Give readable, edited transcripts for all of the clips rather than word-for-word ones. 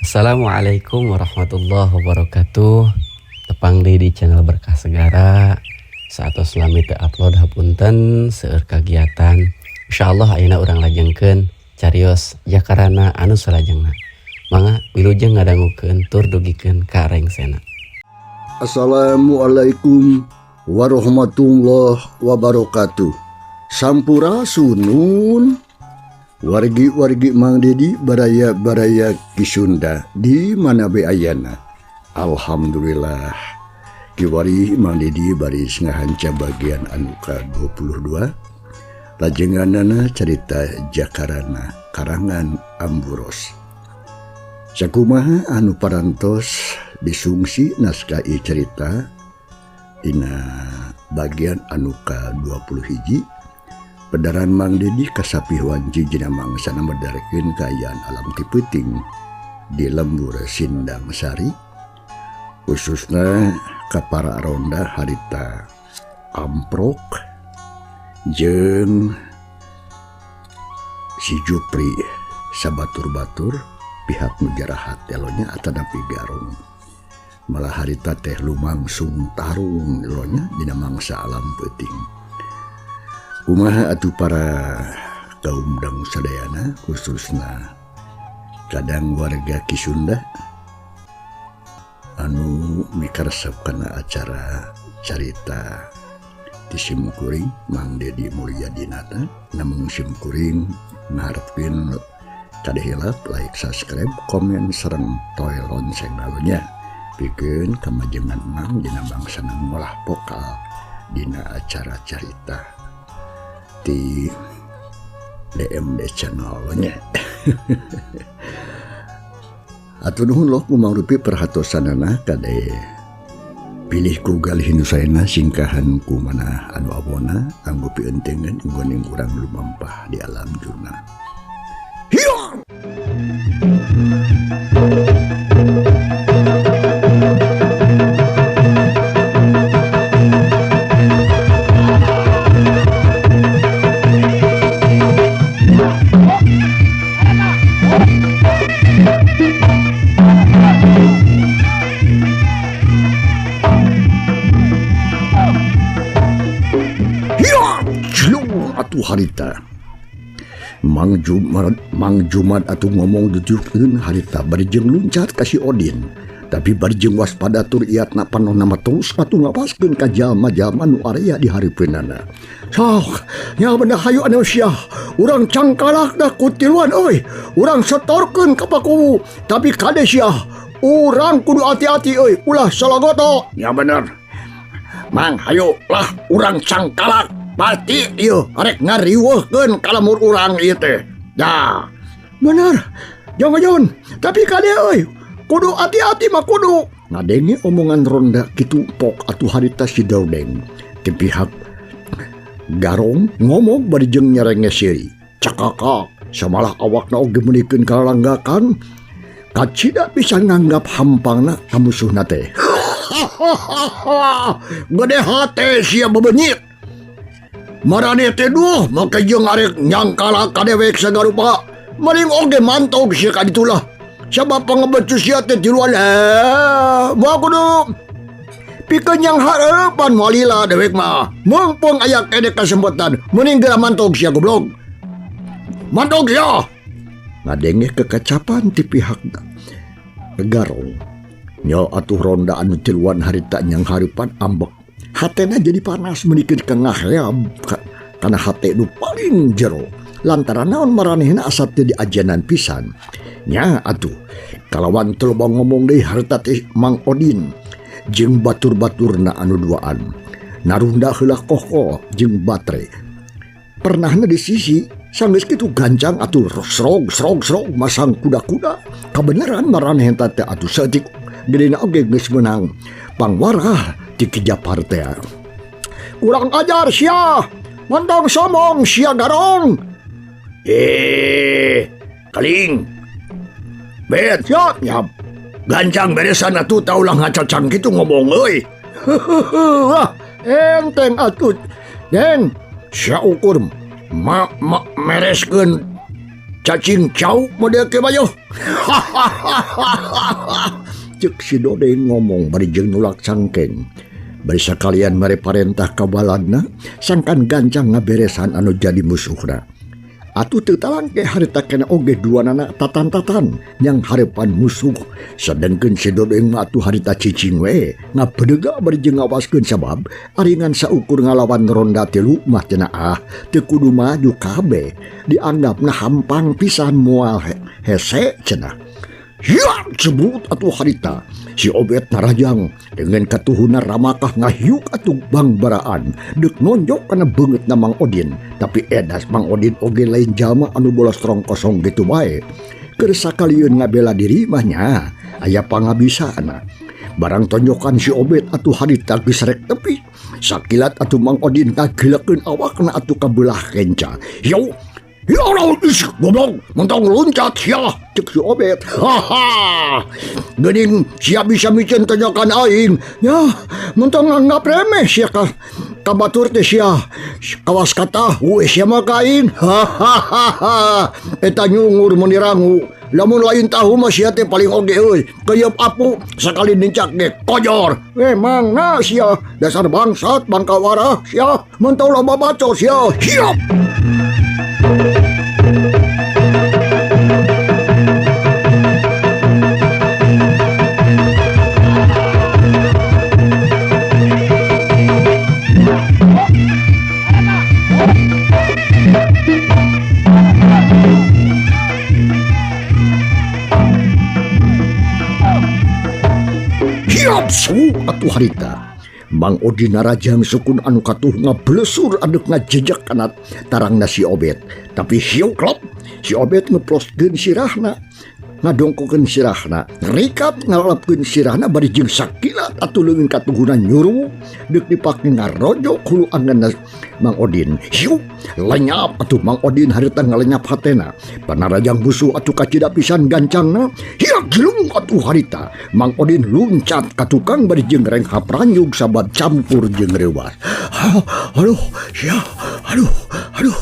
Assalamualaikum warahmatullahi wabarakatuh. Tepang deui di channel Berkah Segara. Saatos lami teu upload, hapunten, seueur kagiatan. Insyaallah ayeuna urang lajengkeun carios Jakarana anu salajengna. Mangga wilujeng ngadangukeun tur dugikeun ka rengsena. Assalamualaikum warahmatullahi wabarakatuh. Sampurasunun wargi-wargi Mang Dedi, baraya-baraya Ki Sunda di mana be ayana. Alhamdulillah, kiwari Mang Dedi baris ngahanca bagian anu ka-22, lajenganana cerita Jakarana karangan Ambu Ros. Sakumaha anu parantos disungsi naskah cerita dina bagian anu ka-20 hiji, pedaran Mang Dedi kasapih wanci dina mangsana medarkeun kaayaan alam ti peuting di lembur Sindang Sari, khususna ka para ronda harita amprok jeung si Jupri sabatur-batur pihak nu jarahat telonya atanapi Garong. Malah harita teh lumangsung tarung lonya dina mangsa alam peuting. Kumaha atuh para kaum dangu sadayana, khususna kadang warga Ki Sunda anu mikaresep kana acara carita ti simkuring Mang Dedi Mulyadinata. Namun simkuring ngarepkeun kade hilap like, subscribe, komen, sareng toel lonceng lalunya, pikeun kamajengan Mang dina mangsana ngolah vokal dina acara carita di DMD channel nya. Atuh nuhun loh mangrupi perhatosanana. Kade pilih ku galih nu saena, singkahan ku mana anu awona, anggo pientengan inggoning urang lumampah di alam jurnal. Hiang! Hiang! Atuh harita Mang Jumat, Mang Jumat atuh ngomong dujukeun harita bari jeung luncat ka si Odin, tapi bari jeung waspada tur iatna panonna mah terus atuh ngawaskeun ka jalma-jalma nu area di hareupeunana. Sok nya benda, hayu anu sia, urang cangkalak dah ku tiluan euy, urang setorkeun ka pakuwu. Tapi kade sia, urang kudu hati-hati euy, ulah salah goto. Ya bener Mang, hayu lah urang cangkalak, pasti ieu arek ngariweuhkeun ka lembur urang ieu teh. Dah bener jangan, tapi kade euy, kudu hati-hati mah kudu. Ngadenge omongan ronda kitu, pok atuh harita si Daudeng ti pihak Garong ngomong bari jeung nyerenge siri cakakak, samalah awakna oge meunikeun kalanggakan, kacida bisa nganggap hampangna ka musuhna teh. Gede hate sia, bebenyit marane teh. Duh, make jeung arek nyangkala ka dewek sagarupa. Mending oge mantog sia ka ditulah, sabab pangebecu sia teh tiluan. Eh, moal kudu pikeun yang hareupan, moal lila dewek mah. Mumpung aya keneh kesempatan, mending geura mantog sia, goblok, mantog ya. Ngadenge kekacapan ti pihak Garong nya atuh ronda anu tiluan harita nyang hareupan ambek, hatena jadi panas meunikeun ka ngaheab kana hate nu paling jero, lantaran naon maranehna asa teu diajenan pisan nya atuh. Kalawan teu loba ngomong deui harita teh Mang Odin jeung batur-baturna anu duaan narunda heula koko jeung batre pernahna di sisi. Sanggeus kitu gancang atuh srog srog srog masang kuda-kuda. Kabeneran maraneh teh atuh saeutik gedena oge geus meunang pangwarah ti Ki Japar teh. Kurang ajar sia, mantong somong sia, Garong. Eh, kaling bet ya ya, gancang beresan atuh, tah ulah ngacacang kitu ngomong euy. Wah, enteng atuh, Deng sia, ukur ma, ma mereskeun. Cacing cau model kieu mah yuh. Ceuk si Dodeng ngomong bari jeung nulak cangkeng. Bari sakalian mere parentah ka baladna sangkan gancang ngaberesan anu jadi musuhna. Atuh teu talangke harita kena oge duanana tatan-tatan yang harepan musuh. Sedengkeun si Dodeng mah atuh harita cicing we ngabedega bari jeung ngawaskeun sabab aringan saukur ngalawan ronda tilu mah cenah ah teu kudu maju kabeh dianggapna hampang pisan moal hese cenah. Ya sebut atuh harita si Obet narajang dengan katuhuna ramakah ngahiuk atuh bangbaraan deuk nonjok kana beungeutna Mang Odin tapi edas Mang Odin oge lain jalma anu bolos rong kosong gitu bae keur sakalieun ngabela diri mah nya aya pangabisana barang tonjokan si Obet atuh harita geus rek tepi sakilat atuh Mang Odin ngagilekeun awakna atuh ka beulah kenca. Yo ya Allah, goblok, mentong loncat sia, cek si Obet. Haha, geuning sia bisa miceun tonjokan aing. Ya, mentong nganggap remeh sia ka batur teh sia. Kawas kata, sia mah ka aing. Hahaha, eta nyungur mun dirangu. Lamun lain tahu mah sia teh paling oge euy. Keuyeub apu sakali nincak ge kojor. Emang na sia, dasar bangsat bangkawarah sia. Mentong loba bacot sia. Siap. Atuh harita Mang Odin narajang sukun anu katuh ngablesur adek ngajejak kana tarangna si Obet tapi hiu klop si Obet ngeploskeun sirahna ngadongkokeun sirahna ngerikat ngalalapkeun sirahna bari jeung sakilat atuh leungeun katuhuna nyuru deuk dipake ngarojok hulu angeunna Mang Odin. Hiu lenyap atuh Mang Odin harita ngalenyap hatena panarajang musuh atuh kacida pisan gancangna. Hiu gilung atuh harita Mang Odin luncat ka tukang bari jeung renghap ranyug sabab campur jeung reuwas. Aduh sia, aduh aduh.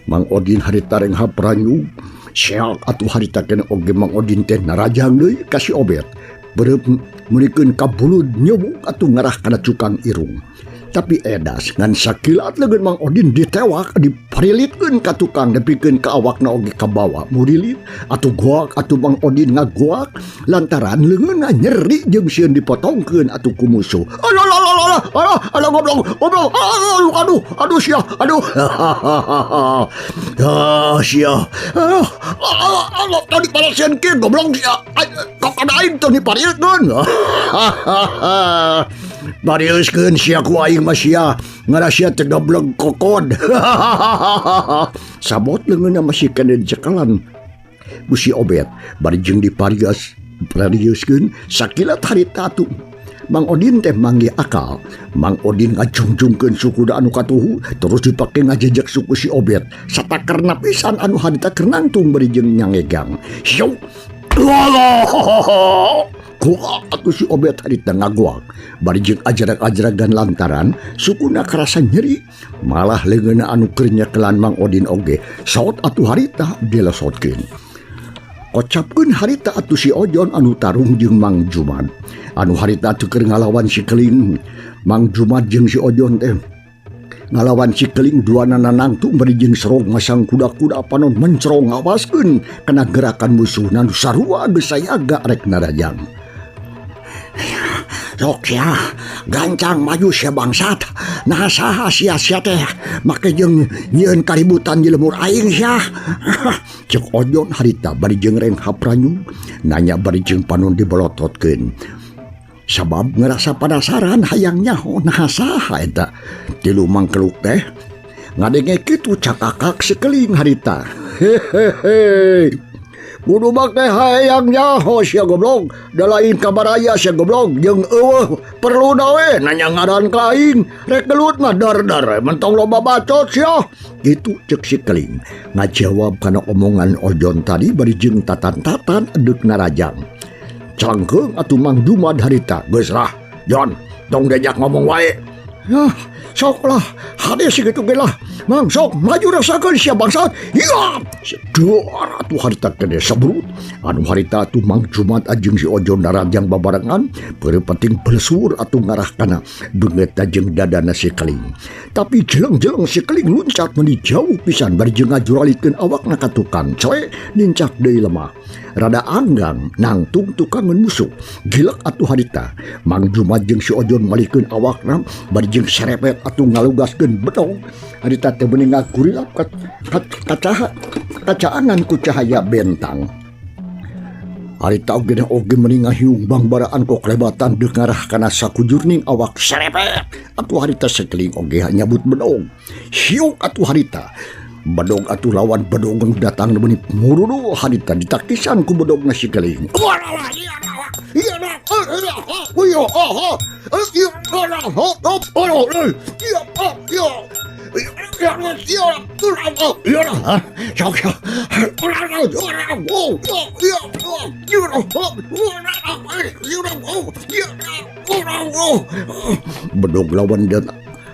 Mang Odin harita renghap ranyug siak atuh harita kena oge Mang Odin teh narajang deui ka si Obet bereup meurikeun ka bulud nyebuk atuh ngarah kana cukang irung. Tapi edas ngan sakilat leungeun Mang Odin ditewak diparilitkeun ka tukang nepikeun ka awakna oge kabawa murilit atuh goak atuh Mang Odin ngagoak lantaran leungeunna nyeri jeung sieun dipotongkeun atuh ku musuh. Alah alah alah alah alah goblok goblok aduh aduh aduh sia aduh ah sia alah alah tadi parasieun kieu goblok sia kok kana aing teh diparilitkeun. Bariuskeun sia ku aing mah sia ngarasia teh goblok kokod. Sabot leungeunna masih keneh dicekalan ku si Obet bari jeung diparius pariuskeun sakilat harita atuh Mang Odin teh manggih akal. Mang Odin ngajungjungkeun suku anu katuhu terus dipake ngajejek suku si Obet satakerna pisan anu harita keur nangtung bari jeung nyangegang. Hiu walah goak atuh si Obet harita ngagoak bari jeung ajrag-ajragan lantaran sukuna karasa nyeri malah leungeunna anu keur nyekelan Mang Odin oge saot atuh harita dilesotkeun. Kocapkeun harita atuh si Ojon anu tarung jeung Mang Jumad anu harita teu keur ngalawan si Keling. Mang Jumad jeung si Ojon teh ngalawan si Keling duanana nangtung bari jeung serong masang kuda-kuda panon mencerong ngawaskeun kana gerakan musuhna nu sarua geus sayaga rek narajang. Sok sia, gancang maju sia bangsat. Nah saha sia-sia teh make jeung nyieun kaributan di lemur aing sia. Cek Ojon harita bari jeung renghap ranyu nanya bari jeung panon dibolototkeun. Sabab ngerasa penasaran hayang nyaho nah saha eta. Tilu mangkeluk teh ngadenge kitu cakakak sekeling harita. Hehehe. Kudu make hayang nyaho sia goblok, da lain kabaraya sia goblok jeung eueuh perlu we nanya ngaran ka aing, rek gelut mah dar-dar mentong loba bacot sia. Kitu ceuk si Keling ngajawab kana omongan Ojon tadi bari jeung tatan-tatan deuk narajang. Cangkeung atuh Mang Jumad harita, geus lah Jon, tong diajak ngomong wae. Yah, sok lah, hade sakitu ge lah. Mang sok maju rasakeun sia bangsat. Iya. Dor atuh harita kene sebrut. Anu harita atuh Mang Jumat jeung si Ojon darajang babarengan beureum penting belesur atuh ngarah kana beungeut jeung dadana si Keling. Tapi jeleng-jeleng si Keling luncat meuni jauh pisan bari jeung ngajuralikeun awakna ka tukang. Coe nincak deui lemah. Rada anggang nangtung tukangan musuh. Gilek atuh harita. Mang Jumat jeung si Ojon malikeun awakna bari jeung serepet atuh ngalugaskeun bedog. Harita teh beuni ngagurilap kacaangan ku cahaya bentang. Harita oge oge meuni ngahiung bangbaraan koklebatan deuk ngarah kana sakujurning awak serepet. Atuh harita sekeling oge nyabut bedog. Hiuk atuh harita. Bedog atuh lawan bedog nu datang meuni murudu harita ditakisan ku bedogna si Keling. Bedog lawan dan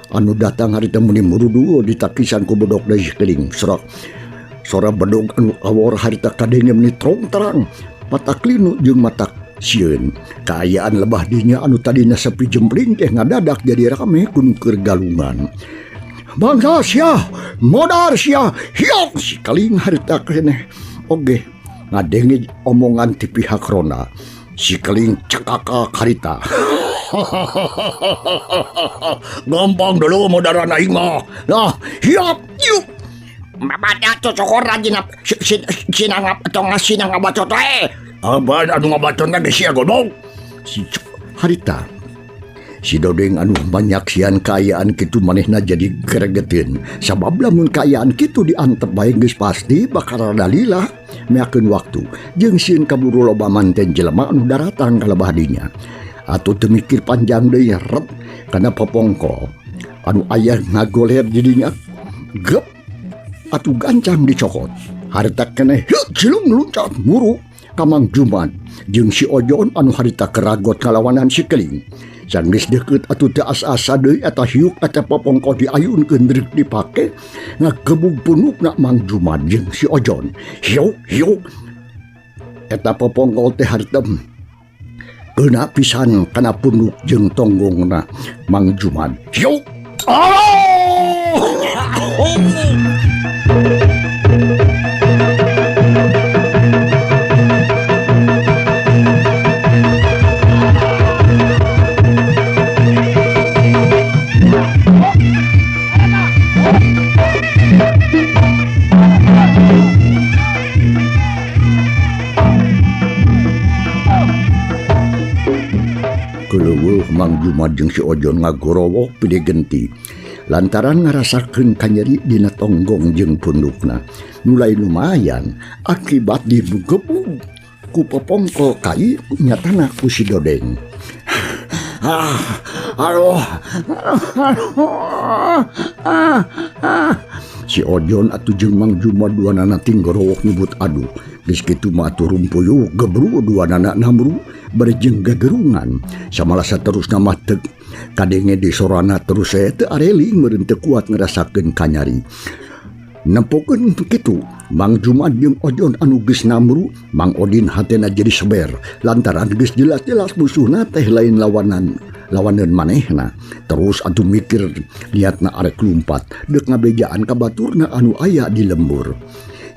anu datang harita meuni murudu ditakisan ku bedog si Keling. Sorak sora bedog anu awor harita kadenge meuni trong terang matak linu jeung matak sieun. Kaayaan lebah dinya anu tadina sepi jempling teh ngadadak jadi rame ku nu keur galungan. Bangsa sia, modar sia, hiok si Keling harita keneh oge ngadenge omongan ti pihak ronda. Si Keling cekakak harita. Gampang dulu modaran aing mah. Nah, hiap yuk. Mabada cocokor dina sinangap tong sinang ngabacot teh. Abad anu ngabacot ge sia godong. Si harita. Si Dodeng anu banyak sian kaayaan kitu manehna jadi gregetin. Sabab lamun kaayaan kitu diantep bae geus pasti bakal rada lila meakeun waktu. Jeung sieun kaburu loba manten jelema anu daratang ka lebah dinya. Atuh teu mikir panjang deui ret kana popongko anu aya ngagoler didinya gep atuh gancang dicokot. Harita keneh cilung luncat muru ka Mang Jumat jeung si Ojon anu harita keragot kalawanan si Keling. Sanggeus deukeut atuh teu asa-asa deui eta hiuk eta popongko diayunkeun rek dipake ngagebug punukna Mang Jumat jeung si Ojon. Hiuk hiuk eta popongko teh harita kena pisan kana punuk jeung tonggongna Mang Jumat. Hiuk. Keleuweuh Mang Jumat jeung si Ojon ngagorowok pide genti lantaran ngarasakeun kanyeri dina tonggong jeung pundukna. Nulai lumayan akibat digebug ku popongko kai nyatana ku si Dodeng. Aduh, si Ojon atuh jeung Mang Jumat duanana tinggorowok nyebut aduh. Geus kitu mah atuh rumpuyuh gebru duanana namru bari jeung gagerungan. Samalah saterusna mah teu kadenge di sorana terus saya teu areling meureun teu kuat ngerasakeun kanyari. Nempokeun kitu Mang Jumat jeung Ojon anu geus namru, Mang Odin hatena jadi seber lantaran geus jelas-jelas musuhna teh lain lawanan lawaneun manehna. Terus atuh mikir niatna arek lumpat deuk ngabejaan ka baturna anu aya di lembur.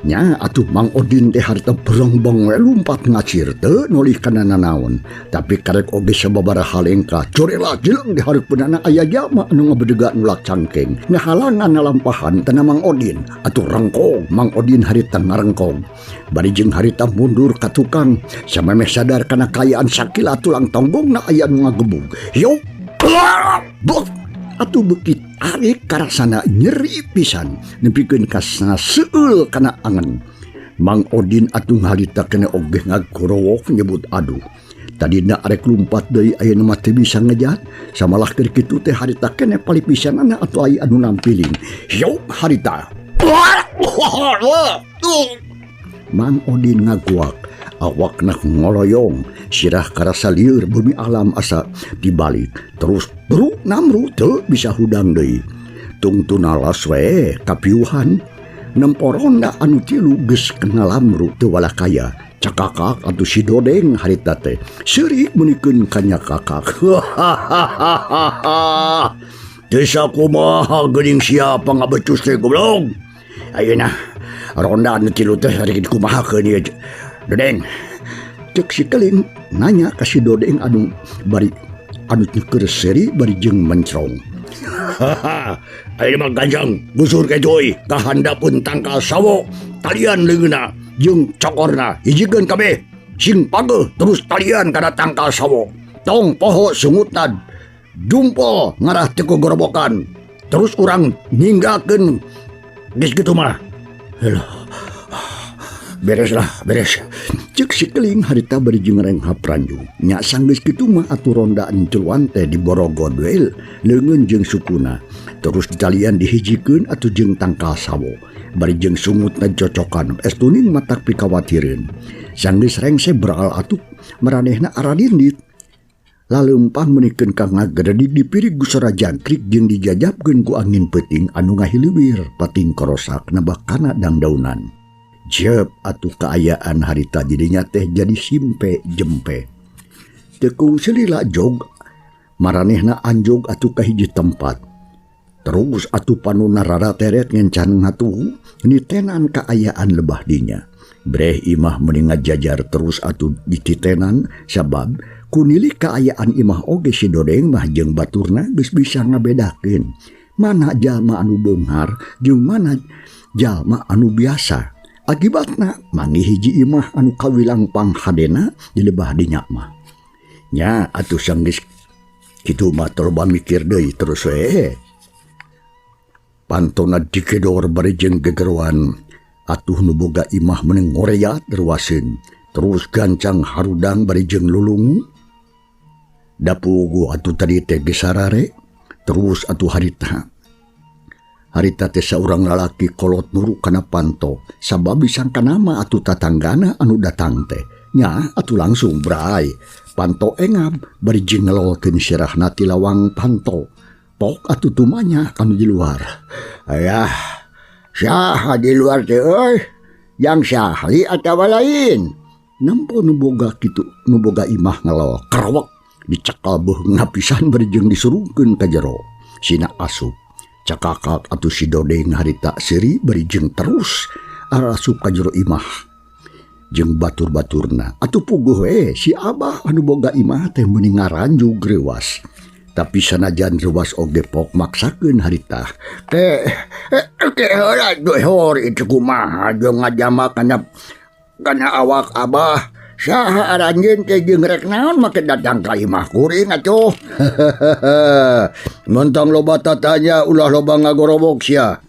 Nya atuh Mang Odin teh harita berongbong we lumpat ngacir teu nolih kana nanaon. Tapi karek oge sababaraha lengkah corela jeleng di hareupeunana aya jalma anu ngabedega nulak cangkeng. Ngahalangan ngalampahan tena Mang Odin. Atuh rengkong Mang Odin harita ngarengkong. Bari jeung harita mundur ka tukang samemeh sadar kana kaayaan sakila tulang tonggongna aya nu ngagebug. Yo bok atuh beuki tarik karasana nyeri pisan nepikeun kasana seueul kana angen. Mang Odin atuh harita kene oge ngagorowok nyebut aduh. Tadina arek lumpat deui ayeuna mah teu bisa ngejat. Samalah keur kitu teh harita kene palipisanana atuh aya anu nampiling. Yo harita. Mang Odin ngaguak awakna ngoloyong sirah karasa lieur bumi alam asa dibalik terus bru namru teu bisa hudang deui. Tungtuna los we kapiuhan nempo ronda anu tilu geus ngalamru teu walakaya. Cakakak atuh si Dodeng harita teh seurik meunikeun ka nyakakak. Teu sakumaha geuning sia pangabecus teh goblok. Ayeuna ronda anu tilu teh rek dikumahakeun ieu Dodeng. Cek si Keling nanya ka si Dodeng anu bari anu keur seuri bari jeung mencrong. Ayeuna mah ganjang gusur ka euy ka handapeun tangkal sawo talian leungeunna jeung cokorna hijikeun kabeh sing pageuh terus talian kana tangkal sawo tong poho sungutna jumpol ngarah teu gorobokan terus urang ninggalkeun geus kitu mah. Helah, beres lah beres. Cek si Keling harita bari jeung renghap ranjung. Nya sanggeus kitu mah atuh ronda tiluan teh diborogod we leungeun jeung sukuna terus ditalian dihijikeun atuh jeung tangkal sawo bari jeung sungutna cocokan estuning matak pikawatireun. Sanggeus rengse beral atuh maranehna aradindit laleumpang meunikeun ka ngagededig dipirig ku sora jangkrik jeung dijajabkeun ku angin peuting anu ngahiliwir pating korosak nabah kana dangdaunan. Jep atuh kaayaan harita jadinya teh jadi simpe jempe. Teu kungsi lila jog maranehna anjog atuh ka hiji tempat. Terus atuh panuna rara teret ngencan ngatuhu nitenan kaayaan lebah dinya. Breh imah meni ngajajar terus atuh dititenan sabab kunili kaayaan imah oge si Dodeng mah jeung baturna geus bisa ngabedakeun mana jalma anu beunghar jeung mana jalma anu biasa. Akibatna manggih hiji imah anu kawilang panghadena di lebah dinya mah. Nya atuh sanggeus kitu mah toloba mikir deui terus we. Pantona dikedor bari jeung gegeroan atuh nu boga imah meni ngoreat ruaseun terus gancang harudang bari jeung lulungu. Dapugu atuh tadi teh geus sarare terus atuh harita. Harita teh saurang lalaki kolot nuru kana panto sabab disangka nama atuh tatanggana anu datang teh. Nya atuh langsung bray panto engab bari jeung ngelolkeun sirahna ti lawang panto. Pok atuh tumanya kanu di luar. Ayah, saha di luar teh euy? Yang sahli atawa lain? Nempo nu boga kitu, nu boga imah ngelol kerewek dicekal beuh ngapisan bari jeung disurungkeun ka jero. Sina asup. Cakakak atuh si Dodeng harita seuri bari jeung terus arasup ka jero imah jeung batur-baturna. Atuh puguh we si Abah anu boga imah teh meuni ngaranjug reuas. Tapi sanajan reuas oge pok maksakeun harita. Ke ke heula hor itu kumaha jeung ngajama kana awak Abah. Saha aranjeun teh jeung rek naon make datang ka imah kuring atuh. Montong loba tatanya ulah loba ngagorowok sia.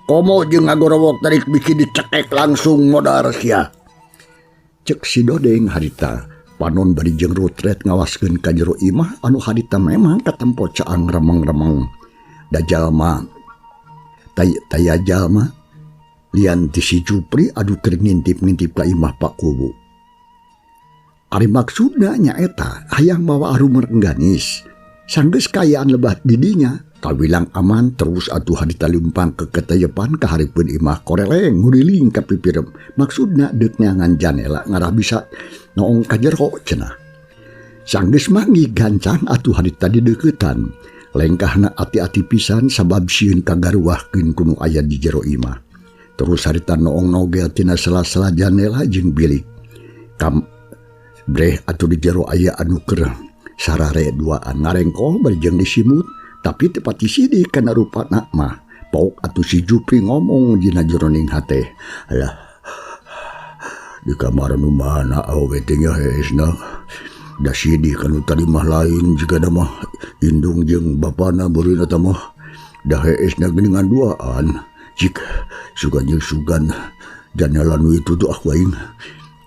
Komo jeung ngagorowok tarik bisi dicekek langsung modar sia. Cek si Dodeng harita panon bari jeung rutret ngawaskeun ka jero imah anu harita memang katempo caang remeng-remeng. Da jalma taya jalma lian ti si Jupri adu keur ngintip-ngintip ka imah Pak Kuwu. Ari maksudna nyaeta hayang mawa arumer engganis. Sanggeus kaayaan lebah didinya kawilang aman terus atuh harita leumpang ke keteyepan ka hareupeun imah koreleng nguriling ka pipirem. Maksudna deuk neangan janela ngarah bisa noong ka jero cenah. Sanggeus manggih gancang atuh harita dideuketan. Lengkahna ati-ati pisan sabab sieun kagaruahkeun ku nu aya di jero imah. Terus harita noong nogel tina sela-sela janela jeung bilik. Kam breh atuh di jero aya anu keur sarare duaan ngarengkol bari jeung disimut tapi teu pati sidik kana rupana mah. Pok atuh si Jupri ngomong dina jeroning hate. Alah, di kamar nu mana awewe teh nya heesna. Da sidik kanu tadi mah lain jigana mah indung jeung bapana beureun eta mah. Da heesna geuningan duaan. Cik sugan jeung sugan janela nu itu tuh aku aing.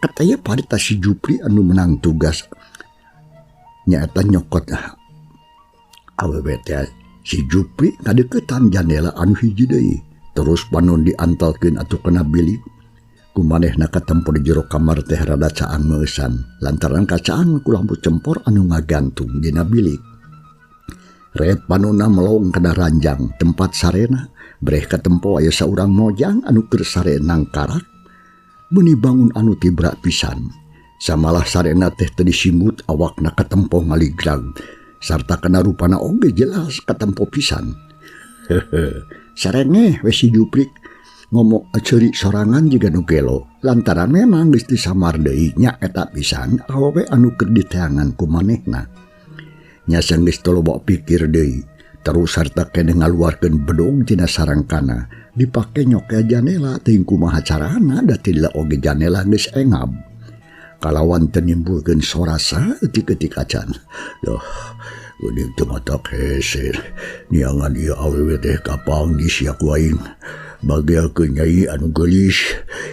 Katanya parita si Jupri anu menang tugas nyaeta nyokot awewe teh si Jupri ngadeukeutan janela anu hiji deui terus panon diantalkeun atuh kana bilik kumanehna katempo di jero kamar teh rada caang meusan lantaran kacaang ku lampu cempor anu ngagantung dina bilik. Ret panonna melong kana ranjang tempat sarena breh katempo aya saurang mojang anu keur sare nangkarak meuni bangun anu tibra pisan. Samalah sarena teh teu disimut awakna katempo ngaligrag sarta kana rupana oge jelas katempo pisan. Hehe, sarenge we si Jupri ngomong ceuri sorangan jiga nu gelo lantaran memang geus disamar deui nya eta pisan awewe anu keur diteangan ku manehna. Nya geus teu loba pikir deui terus sarta keneh ngaluarkeun bedog tina sarangkana dipake nyoke janela teuing kumaha carana da teu lila oge janela geus engab. Kalawan teu nimbulkeun sorasa eutik-eutik acan. Loh, geuning teu matak hese niangan ieu awewe teh kapanggih sia ku aing. Bagyakeun nyai anu geulis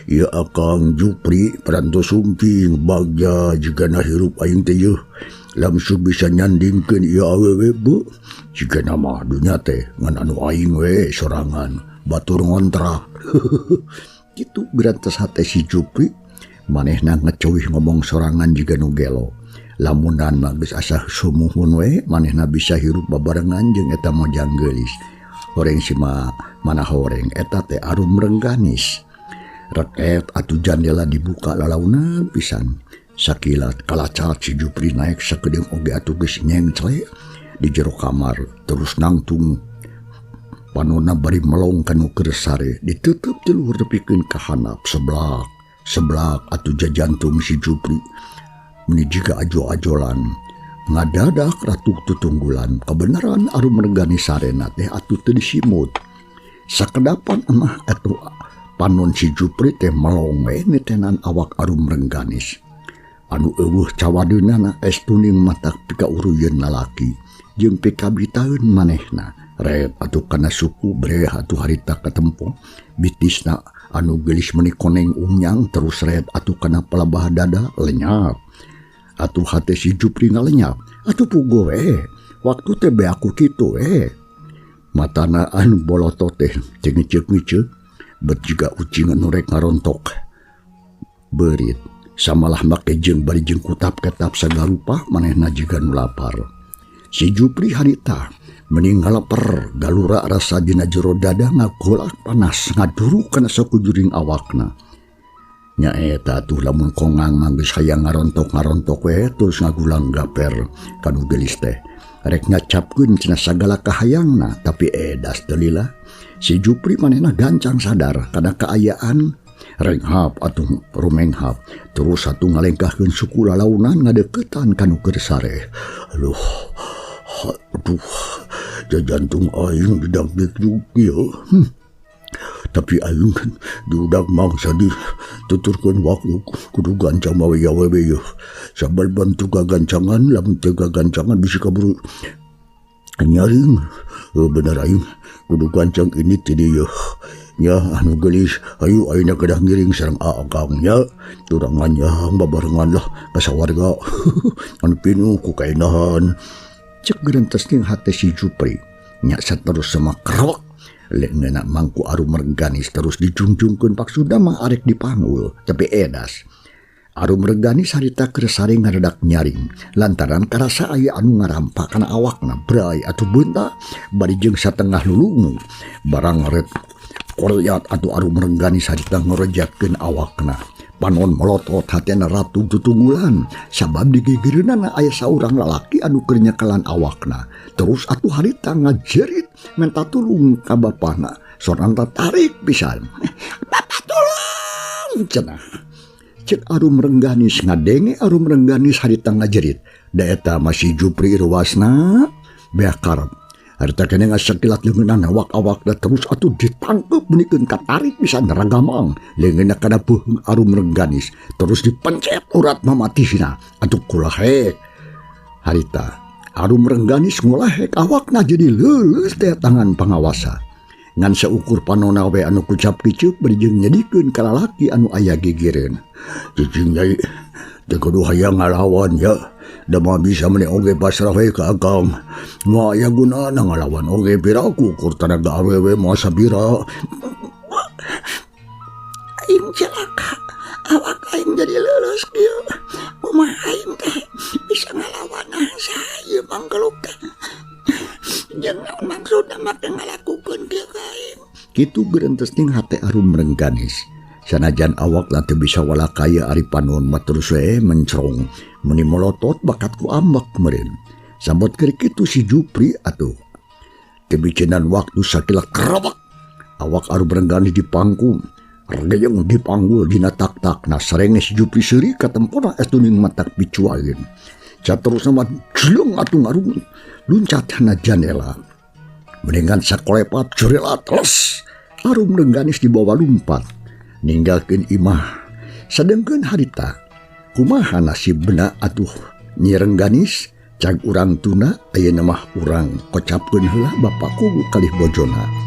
ieu Akang Jupri parantos sumping bagja jigana hirup aing teh yeuh langsung bisa nyandingkeun ieu awewe bu jigana mah dunya teh ngan anu aing we sorangan batur ngontrak. Kitu gerantes hate si Jupri manehna ngeceuih ngomong sorangan jiga nu gelo. Lamunan mah geus asa sumuhun we manehna bisa hirup babarengan jeung eta mojang geulis. Horeng sima mana horeng eta teh arum rengganis. Reket atuh jandela dibuka lalaunan pisan. Sakilat kalacat si Jupri naik sakedeung oge atuh geus nyengcle di jero kamar terus nangtung panonna bari melong ka nu keur sare ditutup ti luhur nepikeun ka handap seblak seblak atuh jajantung si Jupri meuni jiga ajo-ajolan ngadadak ratu tutunggulan kebenaran arum rengganis sarena teh atuh teu disimut. Sakedapan emah atuh panon si Jupri teh melong we nitenan awak arum rengganis anu eueuh cawadeunana es tuning matak pikauruyeun lalaki jeung pikabitaeun manehna. Ret atuh kana suku breh atuh harita katempo bitisna anu geulis meuni koneng unyang terus ret atuh kana palabah dada lenyap. Atuh hate si Jupri ngalenyap atuh puguh we waktu teh beaku kitu we. Matana anu bolotot teh teu ngiceup-ngiceup bet jiga ucing anu rek ngarontok beurit samalah make jeung bari jeung kutap-ketap sagarupa manehna jiga nu lapar. Si Jupri harita mending ngalaper galura rasa dina jero dada ngagolak panas ngaduru kana sakujuring awakna. Nya eta atuh lamun kongang mah geus hayang ngarontok-ngarontok we terus ngagulang gaper kanu geulis teh. Rek ngacapkeun cenah sagala kahayangna tapi edas teu lila. Si Jupri manehna gancang sadar kana kaayaan renghap atuh rumenghap terus atuh ngalengkahkeun suku lalaunan ngadeukeutan kanu keur sare. Aduh, aduh, jajantung aing didagdikduk ieu. Tapi aing kan diudag mangsa dituturkeun waktu kudu gancang mawe awewe ieu. Sabal bantu gagancangan lamun teu gagancangan bisi kaburu nyaring. Bener aing kudu gancang ini ti dieu. Nya anu geulis ayu ayeuna kedah ngiring sareng akang nya turangan nya babarengan lah ka sawarga. Anu pinuh ku kaendahan. Cek gerentes ning hate si Jupri nya saterus sama krok leungeunna mangku arum rengganis terus dijungjungkeun paksudna mah arek dipanggul tapi edas. Arum rengganis harita keur sare ngaredak nyaring lantaran karasa aya anu ngarampa kana awakna bray atuh beunta bari jeung satengah lulungu barang ret koryat atuh arum rengganis harita ngerejatkeun awakna. Panon melotot hatena ratu tutunggulan sabab digigireunana aya saurang lalaki anu keur nyekelan awakna. Terus atuh harita ngajerit minta tulung ka bapana. Soran tarik pisan. Bapak tulung cenah. Cek arum rengganis ngadenge arum rengganis harita ngajerit. Da eta masih Jupri ruasna beak karep. Harita kene ngasakilat leungeunana awak-awakna terus atuh ditangkep menikeun katarik pisan ragamang leungeunna kana beuheung arum rengganis terus dipencet urat mamatihna atuh kulahek. Harita arum rengganis ngulahek awakna jadi leuleus teh tangan pangawasa. Ngan saukur panona we anu kucap kiceup bari jeung nyedikeun ka lalaki anu aya gigireun. Cicing nyai teu kudu hayang ngalawan ya. Da mah bisa meni oge pasrah we ka akang. Moal aya gunana ngalawan oge piraku ukur tanaga awewe moal sabira. Aing celaka, awak aing jadi leuleus kieu. Kumaha aing teh bisa ngalawan saha ieu mangkeluk teh. Kitu gerentesning hate Arum Rengganis. Sanajan awakna teu bisa walakaya ari panon mah terus we mencrong meuni molotot bakat ku ambek meureun. Sabot keur kitu si Jupri atuh. Teu bicenan waktu sakila kerebek. Awak Arum Rengganis dipangku. Regeyeng dipanggul dina tak-tak. Nah sarenge si Jupri seuri katempona estuning matak picuaeun. Saterusna mah jleng atuh ngarung luncat kana jandela. Mendingan sakolepat jurela teles. Arum Rengganis dibawa lumpat ninggalkeun imah. Sadengkeun harita kumaha nasibna atuh Nyi Rengganis cag urang tuna ayeuna mah urang kocapkeun heula Bapak Kuwu kalih bojona.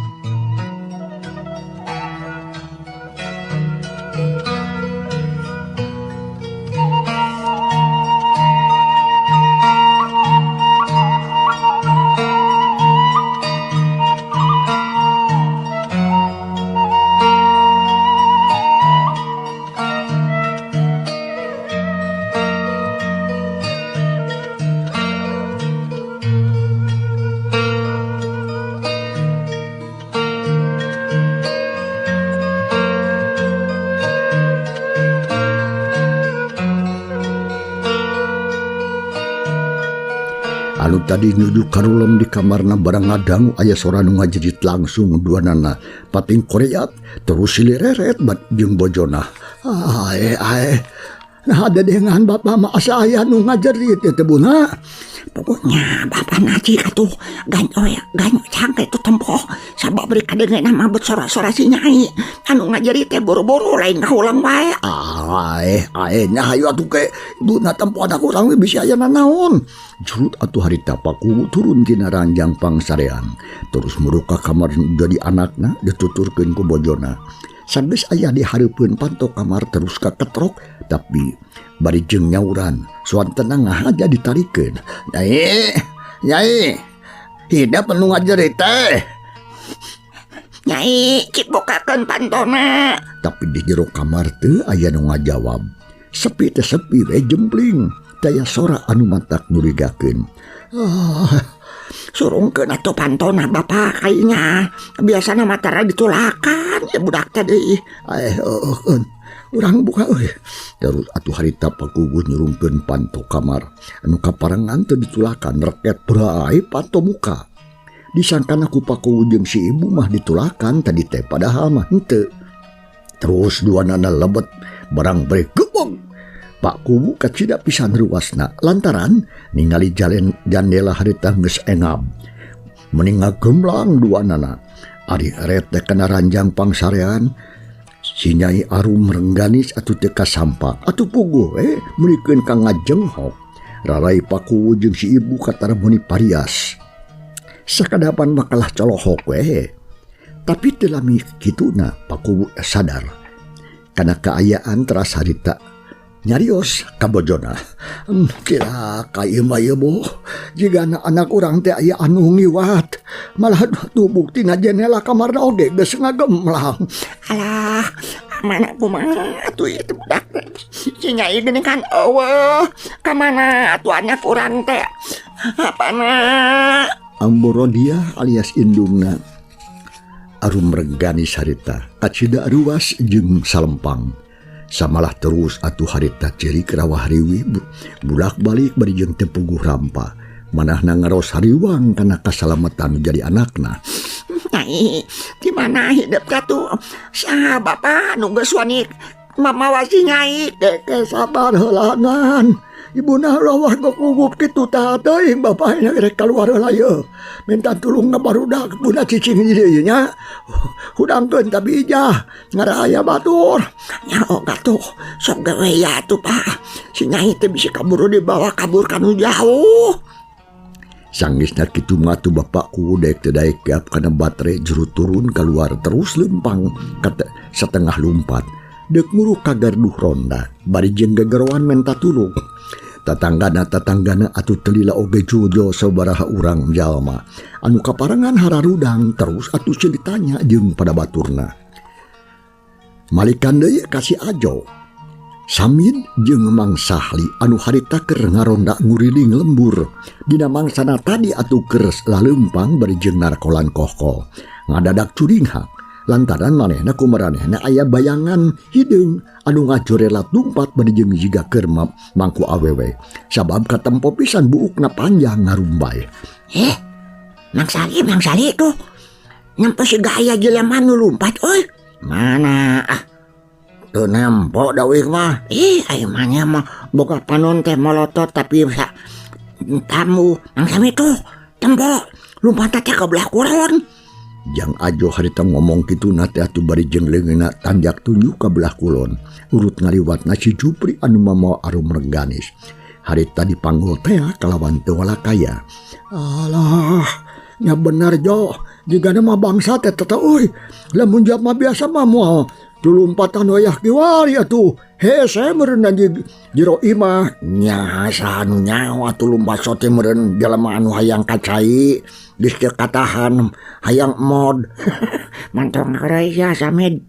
Anu tadi nuju karulem di kamarna barang ngadangu aya sora nu ngajerit langsung duanana pating koreat terus silireret bat jeung bojona. Ae ae nah dedengan bapak mah asa aya nu ngajerit teh buna. Pokoknya bapak ngaji atuh ganyo ya ganyo cangke itu tempoh sabab beri kadengeuna mah bersora-sora si nyai anu ngajerit teh boro-boro lain kahulang wae. Ae ae nya hayu atuh ke ibuna tempoh anak urang we bisi aya nanaon. Jurut atuh harita Pakuwu turun tina ranjang pangsarean terus muruk ka kamar jadi anakna dituturkeun ku bojona. Sageus aya di hareupeun panto kamar terus kaketrok tapi bari jeung nyauran suantenna ngahaja ditarikeun. Nyai, nyai, hidep nu ngajerit teh. Nyai, cik bukakeun pantona. Tapi di jero kamar teu aya nu ngajawab. Sepi teh sepi we jempling. Daya sora anu matak nyurigakeun. Ah, surungkeun atuh pantona bapak kayaknya. Biasana mah tara ditulakan ya budak teh deui. Heueuh, urang buka euy. Terus atuh harita Pakuwu nyurungkeun panto kamar. Anu kaparengan teu ditulakan reket berai panto muka. Disangkana ku Pakuwu jeung si ibu mah ditulakan tadi teh padahal mah henteu. Terus duanana lebet barang bere gebong. Pak Kuwu kacida pisan ruasna lantaran ningali jandela harita geus engab. Meni ngagemlang duanana. Ari eret teh kana ranjang pangsarean si Nyai Arum Rengganis atuh teu kasampak atuh puguh meulikeun ka ngajenghok. Rarai Pak Kuwu jeung si ibu katara meuni parias. Sakadapan mah kalah colohok we. Tapi teu lami kituna Pak Kuwu sadar kana kaayaan teras harita nyarios ka bojona. Kira ka ieu mah ieu boh jiga anak urang teh aya anu ngiwat malah tuh buktina jendela kamarna oge geus ngagemlang. Alah mana kumaha atuh ieu teh budak teh si Nyai geuning kan eueuh ka mana atuh anak urang teh apana. Amborodia alias indungna Arum Rengganis harita kacida ruas jeung salempang. Samalah terus atuh harita cerik rawah riwi bulak-balik bari jeung teu puguh rampa. Manahna ngaros hariwang kana kasalamatan jadi anakna. Nyai, di mana hidup katuh? Saha bapa nu geus wani mamawa si Nyai? Keke sabar heulanan. Ibuna lawah gokugup kitu tah teuing bapa nya rek kaluar heula yeuh. Minta tulung ka barudak buna cicing di dieu nya. Hudangkeun tapi ijah ngaraya batur. Nya oga tuh sok gawe ya tuh Pak. Si Nyai teh bisa kabur dibawa kabur kanu jauh. Sanggeusna kitu mah tuh bapak ku daek teu daek gap kana baterai juru turun keluar terus lempang kata setengah lumpat. Deuk nguruk ka garduh ronda bari jeung gegeroan menta tulung. Tatanggana-tatanggana atuh telila oge jujo sabaraha urang jalma anu kaparengan hararudang terus atuh ceritanya jeung pada baturna. Malikan deui ka si Ajo. Samin jeung Mang Sahli anu harita keur ngaronda nguriling lembur. Dina mangsana tadi atuh keur laleumpang bari jeung narkolan kohkol. Ngadadak curinghak Lantaran manehna ku maranehna aya bayangan hideung anu ngajorelat lumpat bari jeung jiga keur mangku awewe. Sabab katempo pisan buukna panjang ngarumbay. Mang Sali tuh. Nempo siga aya jelema nu lumpat euy. Mana ah? Teu nempo da uing mah. Ih, aya mah mah boga panon teh molotot tapi sa tamu Mang Sami tuh tempo lumpat teh ka belah kulon. Jang Ajo harita ngomong kitu na teh atuh bari jeung leungeunna tanjak tunjuk ka belah kulon. Urut ngaliwatna si Jupri anu mamawa arum rengganis. Harita dipanggul teh kalawan teu walakaya. Alah, nya bener Jo, jigana mah bangsa teh teh euy. Lamun jalma biasa mah moal lulumpatan wayah kiwari atuh. Hese meureun di jero imah. Nya saha nu nyaho atuh lumpat sote meureun jelema anu hayang ka cai geus teu katahan hayang mod. Mantong heureuy sia Samid.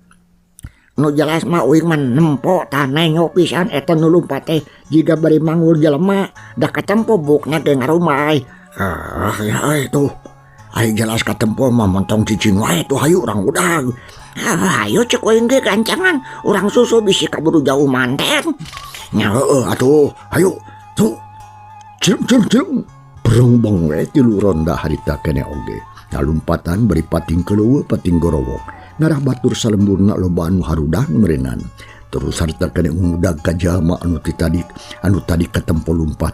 Nu jelas mah uing mah nempo tah nengo pisan eta nu lumpat teh jiga bari manggul jelema da katempo buukna ge ngarumay. Ah ya euy tuh. Ai jelas katempo mah montong cicing wae tuh hayu urang udag. Ah, hayu cek uing ge gancangan urang susu bisi kaburu jauh manten. Nya heueuh atuh hayu tuh. Cileng cileng cileng. Berongbong we tilu ronda harita kene oge. Ngalumpatan bari pating keleuweut pating gorowok. Ngarah batur salemburna loba anu harudang meureunan. Terus harita kene ngudag ka jalma anu tadi katempo lumpat.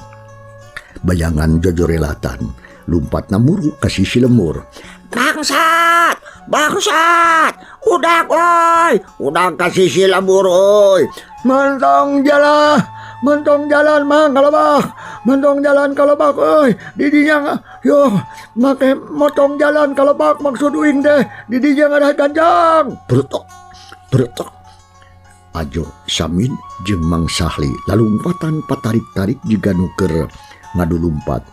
Bayangan jojorelatan. Lumpatna muru ka sisi lemur. Bangsat, bangsat, udag euy, udag ka sisi lembur euy. Mentong jalan, mentong jalan mang kalebak, mentong jalan kalebak euy. Didinya yo make motong jalan kalebak maksud uing teh didinya ngarah ganjang. Beretok, beretok. Ajo Samin jeung Mang Sahli lalumpatan patarik-tarik jiga nu keur ngadu lumpat.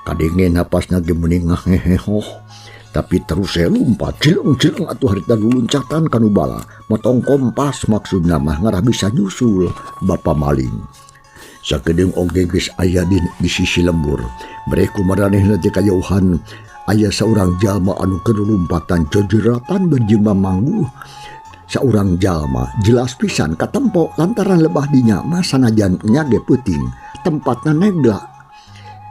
Kadenge napasna ge meuning ngahehehoh. Tapi terus saya lumpat cileng-cileng atuh harita luluncatan kanu bala. Motong kompas maksudna mah ngarah bisa nyusul bapa maling. Sakedeung oge geus aya di sisi lembur. Mereka maranehna teh kajauhan aya saurang jalma anu keur lumpatan jojeratan berjema mangguh. Saurang jalma jelas pisan katempo lantaran lebah dinya mah sanajan nya ge peuting tempatna negla.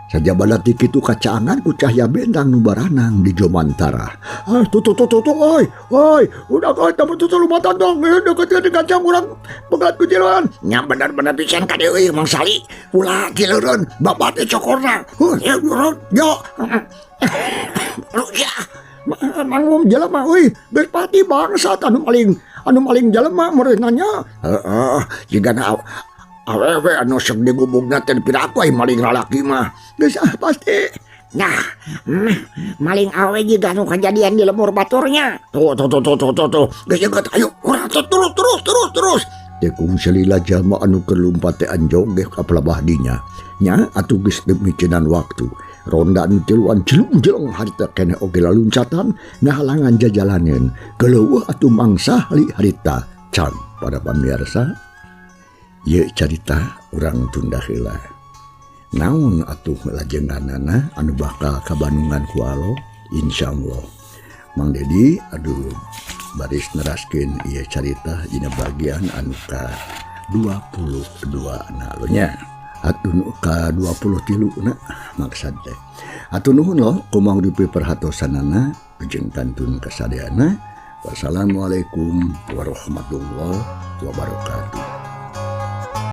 Sajabana ti kitu kacaangan ku cahya bentang nu baranang di Jomantara. Ah, tuh tuh tuh tuh tuh, oi, oi, udah oi, tamu tuh lumpatan dong, deket di kancang urang pegat ku tiluan. Nya bener-bener pisan ka dieu euy Mang Sali, ulah tileureun babat teh cokorna. Heuh, ya urang, yo. Ya. Manggung jelema euy, geus pati bangsat anu maling jelema meureun nya. Heeh, jigana awewe anu sok digubugna teh piraku ai maling lalaki mah. Geus ah pasti. Nah, maling awewe jiga nu kajadian di lemur baturnya. Tuh tuh tuh tuh tuh tuh tuh. Geus deukeut ayo urang terus terus terus terus. Teh kung salila jalma anu keur lumpat teh anjog ge ka pelabah dinya. Nya atuh geus demikianan waktu. Ronda anu tiluan jelung-jelung harita keneh oge laluncatan ngahalangan jajalaneun. Keleueuh atuh Mang Sahli harita can para pamirsa. Ye carita urang tunda heula. Naon atuh lajenganana anu bakal kabandungan ku alo insyaallah. Mang Dedi aduh baris neraskeun ieu carita dina bagian anu ka 22 na nya. Atuh nu ka 23 na maksad teh. Atuh nuhun loh kumang rupi perhatosanana jeung kantun kasadayana. Wassalamualaikum warahmatullahi wabarakatuh.